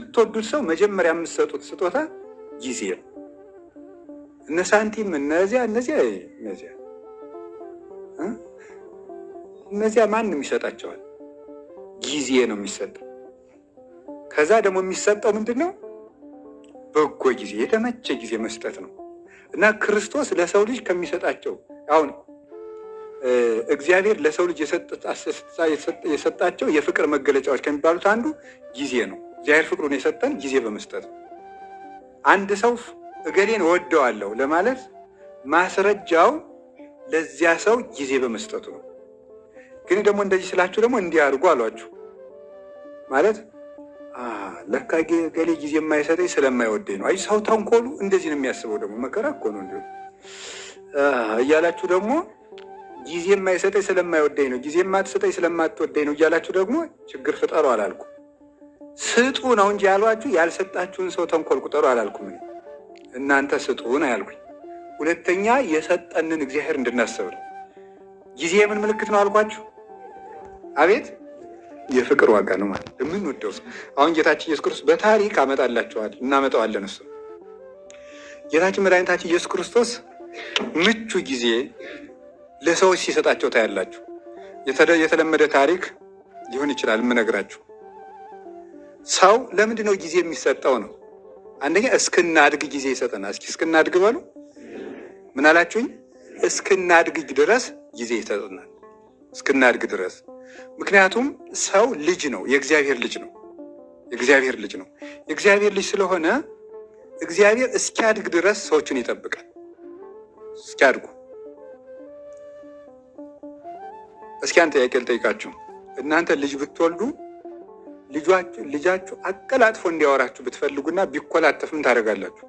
ለምትወዱት ሰው መጀመሪያ የምትሰጡት ስጦታ ጊዜ ነው። እነ ሳንቲም እነዚያ እነዚያ እነዚያ እነዚያ ማንም ይሰጣቸዋል። ጊዜ ነው የሚሰጠው። ከዛ ደግሞ የሚሰጠው ምንድን ነው? በጎ ጊዜ፣ የተመቸ ጊዜ መስጠት ነው። እና ክርስቶስ ለሰው ልጅ ከሚሰጣቸው አሁን እግዚአብሔር ለሰው ልጅ የሰጣቸው የፍቅር መገለጫዎች ከሚባሉት አንዱ ጊዜ ነው። እግዚአብሔር ፍቅሩን የሰጠን ጊዜ በመስጠት ነው። አንድ ሰው እገሌን እወደዋለሁ ለማለት ማስረጃው ለዚያ ሰው ጊዜ በመስጠቱ ነው። ግን ደግሞ እንደዚህ ስላችሁ ደግሞ እንዲህ አድርጉ አሏችሁ ማለት ለካ ገሌ ጊዜ የማይሰጠኝ ስለማይወደኝ ነው። አይ ሰው ተንኮሉ እንደዚህ ነው የሚያስበው። ደግሞ መከራ እኮ ነው። እንዲሁ እያላችሁ ደግሞ ጊዜ የማይሰጠኝ ስለማይወደኝ ነው፣ ጊዜ የማትሰጠኝ ስለማትወደኝ ነው እያላችሁ ደግሞ ችግር ፍጠሩ አላልኩ። ስጡ ነው እንጂ ያሏችሁ ያልሰጣችሁን ሰው ተንኮል ቁጠሩ አላልኩም። እናንተ ስጡ ነው ያልኩኝ። ሁለተኛ የሰጠንን እግዚአብሔር እንድናስብ ነው። ጊዜ የምን ምልክት ነው አልኳችሁ? አቤት የፍቅር ዋጋ ነው ማለት የምንወደው ሰው። አሁን ጌታችን ኢየሱስ ክርስቶስ በታሪክ አመጣላችኋል እናመጣዋለን። እሱ ጌታችን መድኃኒታችን ኢየሱስ ክርስቶስ ምቹ ጊዜ ለሰዎች ሲሰጣቸው ታያላችሁ። የተለመደ ታሪክ ሊሆን ይችላል የምነግራችሁ። ሰው ለምንድን ነው ጊዜ የሚሰጠው ነው? አንደኛ እስክናድግ ጊዜ ይሰጠናል። እስኪ እስክናድግ በሉ። ምን አላችሁኝ? እስክናድግ ድረስ ጊዜ ይሰጠናል። እስክናድግ ድረስ። ምክንያቱም ሰው ልጅ ነው፣ የእግዚአብሔር ልጅ ነው። የእግዚአብሔር ልጅ ነው። የእግዚአብሔር ልጅ ስለሆነ እግዚአብሔር እስኪያድግ ድረስ ሰዎችን ይጠብቃል። እስኪያድጉ። እስኪ አንድ ጥያቄ ልጠይቃችሁ። እናንተ ልጅ ብትወልዱ ልጃችሁ አቀላጥፎ እንዲያወራችሁ ብትፈልጉና ቢኮላተፍ ምን ታደርጋላችሁ?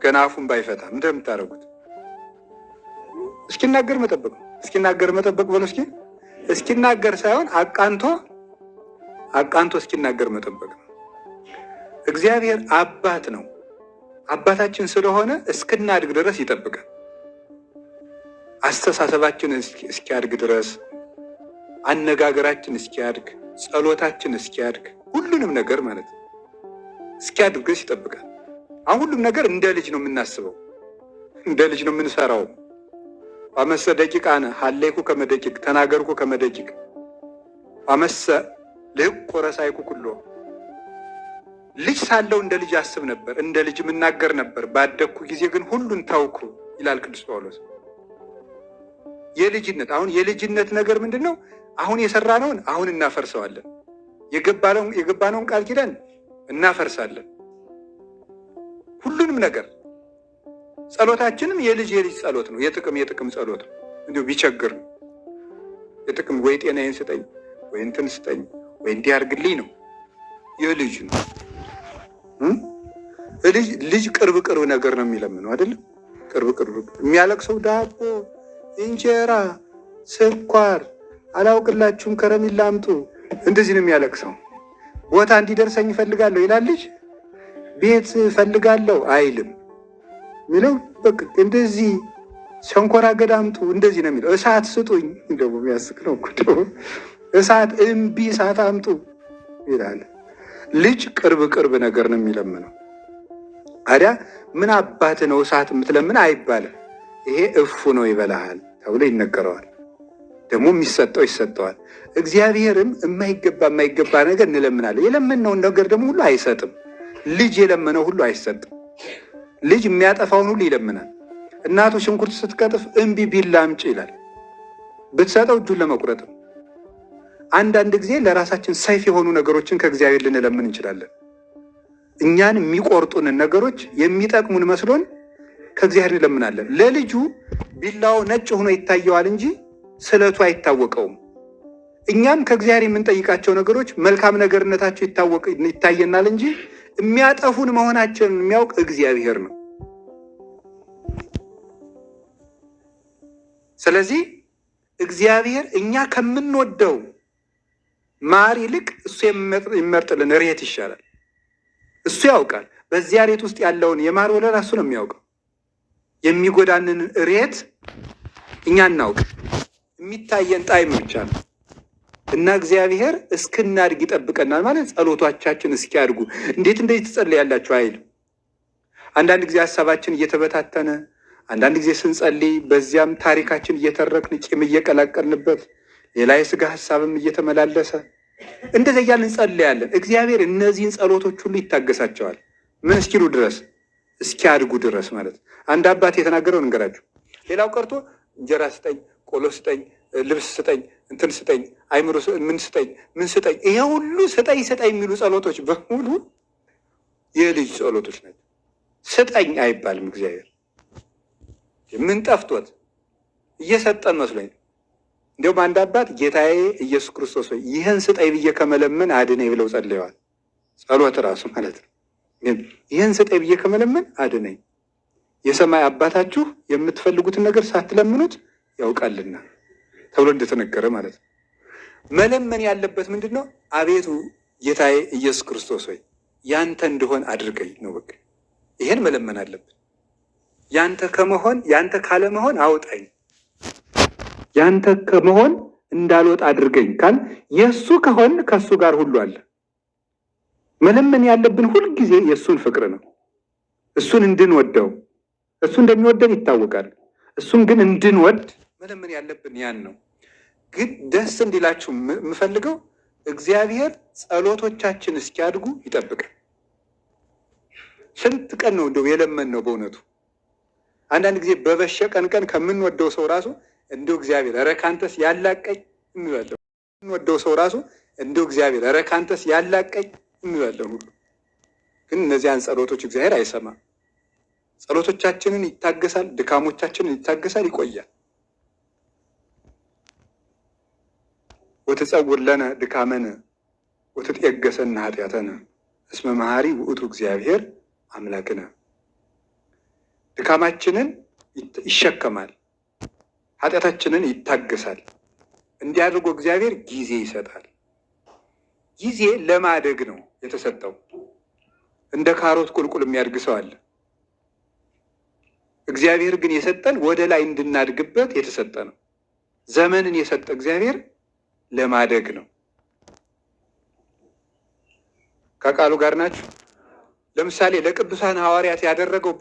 ገና አፉን ባይፈታ ምንድን ነው የምታደርጉት? እስኪናገር መጠበቅ ነው። እስኪናገር መጠበቅ በሉ እስኪ። እስኪናገር ሳይሆን አቃንቶ አቃንቶ እስኪናገር መጠበቅ ነው። እግዚአብሔር አባት ነው። አባታችን ስለሆነ እስክናድግ ድረስ ይጠብቃል። አስተሳሰባችን እስኪያድግ ድረስ፣ አነጋገራችን እስኪያድግ፣ ጸሎታችን እስኪያድግ፣ ሁሉንም ነገር ማለት ነው እስኪያድግ ድረስ ይጠብቃል። አሁን ሁሉም ነገር እንደ ልጅ ነው የምናስበው፣ እንደ ልጅ ነው የምንሰራው። አመሰ ደቂቃነ ሀሌኩ ከመደቂቅ ተናገርኩ ከመደቂቅ አመሰ ልህቆ ረሳይኩ ኩሎ። ልጅ ሳለው እንደ ልጅ አስብ ነበር፣ እንደ ልጅ የምናገር ነበር። ባደግኩ ጊዜ ግን ሁሉን ታውኩ ይላል ቅዱስ ጳውሎስ። የልጅነት አሁን የልጅነት ነገር ምንድን ነው? አሁን የሰራነውን አሁን እናፈርሰዋለን። የገባነውን ቃል ኪዳን እናፈርሳለን። ሁሉንም ነገር ጸሎታችንም የልጅ የልጅ ጸሎት ነው። የጥቅም የጥቅም ጸሎት ነው። እንዲሁ ቢቸግር ነው የጥቅም ወይ ጤናዬን ስጠኝ ወይ እንትን ስጠኝ ወይ እንዲያርግልኝ ነው። የልጅ ነው። ልጅ ቅርብ ቅርብ ነገር ነው የሚለምነው አይደለም። ቅርብ ቅርብ የሚያለቅሰው ዳቦ፣ እንጀራ፣ ስኳር አላውቅላችሁም፣ ከረሜላ አምጡ፣ እንደዚህ ነው የሚያለቅሰው። ቦታ እንዲደርሰኝ እፈልጋለሁ ይላል ልጅ። ቤት እፈልጋለሁ አይልም። የሚለው በቃ እንደዚህ ሸንኮራ አገዳ አምጡ እንደዚህ ነው የሚለው። እሳት ስጡኝ ደግሞ የሚያስቅ ነው እኮ ደግሞ እሳት እምቢ እሳት አምጡ ይላል። ልጅ ቅርብ ቅርብ ነገር ነው የሚለምነው። ታዲያ ምን አባት ነው እሳት የምትለምን አይባልም። ይሄ እፉ ነው ይበላሃል ተብሎ ይነገረዋል። ደግሞ የሚሰጠው ይሰጠዋል። እግዚአብሔርም የማይገባ የማይገባ ነገር እንለምናለን። የለመነውን ነገር ደግሞ ሁሉ አይሰጥም። ልጅ የለመነው ሁሉ አይሰጥም። ልጅ የሚያጠፋውን ሁሉ ይለምናል። እናቱ ሽንኩርት ስትቀጥፍ እምቢ ቢላ አምጪ ይላል። ብትሰጠው እጁን ለመቁረጥ ነው። አንዳንድ ጊዜ ለራሳችን ሰይፍ የሆኑ ነገሮችን ከእግዚአብሔር ልንለምን እንችላለን። እኛን የሚቆርጡንን ነገሮች የሚጠቅሙን መስሎን ከእግዚአብሔር እንለምናለን። ለልጁ ቢላው ነጭ ሆኖ ይታየዋል እንጂ ስለቱ አይታወቀውም። እኛም ከእግዚአብሔር የምንጠይቃቸው ነገሮች መልካም ነገርነታቸው ይታየናል እንጂ የሚያጠፉን መሆናቸውን የሚያውቅ እግዚአብሔር ነው። ስለዚህ እግዚአብሔር እኛ ከምንወደው ማር ይልቅ እሱ የሚመርጥልን ሬት ይሻላል። እሱ ያውቃል። በዚያ ሬት ውስጥ ያለውን የማር ወለላ እሱ ነው የሚያውቀው። የሚጎዳንን ሬት እኛ እናውቅ። የሚታየን ጣዕም ብቻ ነው። እና እግዚአብሔር እስክናድግ ይጠብቀናል ማለት ጸሎቶቻችን እስኪያድጉ እንዴት እንደዚህ ትጸልያላችሁ አይልም። አንዳንድ ጊዜ ሀሳባችን እየተበታተነ፣ አንዳንድ ጊዜ ስንጸልይ በዚያም ታሪካችን እየተረክን ቂም እየቀላቀልንበት ሌላ የስጋ ሀሳብም እየተመላለሰ እንደዚያ እያልን እንጸልያለን። እግዚአብሔር እነዚህን ጸሎቶች ሁሉ ይታገሳቸዋል። ምን እስኪሉ ድረስ? እስኪያድጉ ድረስ ማለት። አንድ አባት የተናገረው እንገራችሁ። ሌላው ቀርቶ እንጀራ ስጠኝ፣ ቆሎ ስጠኝ፣ ልብስ ስጠኝ፣ እንትን ስጠኝ፣ አይምሮ ምን ስጠኝ፣ ምን ስጠኝ፣ ይሄ ሁሉ ስጠኝ ስጠኝ የሚሉ ጸሎቶች በሙሉ የልጅ ጸሎቶች ናቸው። ስጠኝ አይባልም። እግዚአብሔር ምን ጠፍቶት እየሰጠን መስሎኝ። እንዲሁም አንድ አባት ጌታዬ ኢየሱስ ክርስቶስ ሆይ ይህን ስጠኝ ብዬ ከመለመን አድነኝ ብለው ጸልየዋል። ጸሎት ራሱ ማለት ነው። ይህን ስጠኝ ብዬ ከመለመን አድነኝ፣ የሰማይ አባታችሁ የምትፈልጉትን ነገር ሳትለምኑት ያውቃልና ተብሎ እንደተነገረ ማለት ነው። መለመን ያለበት ምንድን ነው? አቤቱ ጌታዬ ኢየሱስ ክርስቶስ ሆይ ያንተ እንደሆን አድርገኝ ነው። በቃ ይሄን መለመን አለብን። ያንተ ከመሆን ያንተ ካለመሆን አውጣኝ፣ ያንተ ከመሆን እንዳልወጣ አድርገኝ ካል የእሱ ከሆን ከእሱ ጋር ሁሉ አለ። መለመን ያለብን ሁልጊዜ የእሱን ፍቅር ነው። እሱን እንድንወደው፣ እሱ እንደሚወደን ይታወቃል። እሱን ግን እንድንወድ መለመን ያለብን ያን ነው። ግን ደስ እንዲላችሁ የምፈልገው እግዚአብሔር ጸሎቶቻችን እስኪያድጉ ይጠብቃል። ስንት ቀን ነው እንደው የለመን ነው በእውነቱ። አንዳንድ ጊዜ በበሸ ቀን ቀን ከምንወደው ሰው ራሱ እንደው እግዚአብሔር ኧረ ካንተስ ያላቀኝ እንላለን። ከምንወደው ሰው ራሱ እንደው እግዚአብሔር ኧረ ካንተስ ያላቀኝ እንላለን ሁሉ። ግን እነዚያን ጸሎቶች እግዚአብሔር አይሰማም። ጸሎቶቻችንን ይታገሳል፣ ድካሞቻችንን ይታገሳል፣ ይቆያል። ወትጸውር ለነ ድካመነ ወትጤገሰነ ኃጢአተነ እስመ መሐሪ ውእቱ እግዚአብሔር አምላክነ። ድካማችንን ይሸከማል፣ ኃጢአታችንን ይታገሳል። እንዲህ አድርጎ እግዚአብሔር ጊዜ ይሰጣል። ጊዜ ለማደግ ነው የተሰጠው። እንደ ካሮት ቁልቁል የሚያድግ ሰው አለ። እግዚአብሔር ግን የሰጠን ወደ ላይ እንድናድግበት የተሰጠ ነው። ዘመንን የሰጠ እግዚአብሔር ለማደግ ነው። ከቃሉ ጋር ናችሁ። ለምሳሌ ለቅዱሳን ሐዋርያት ያደረገው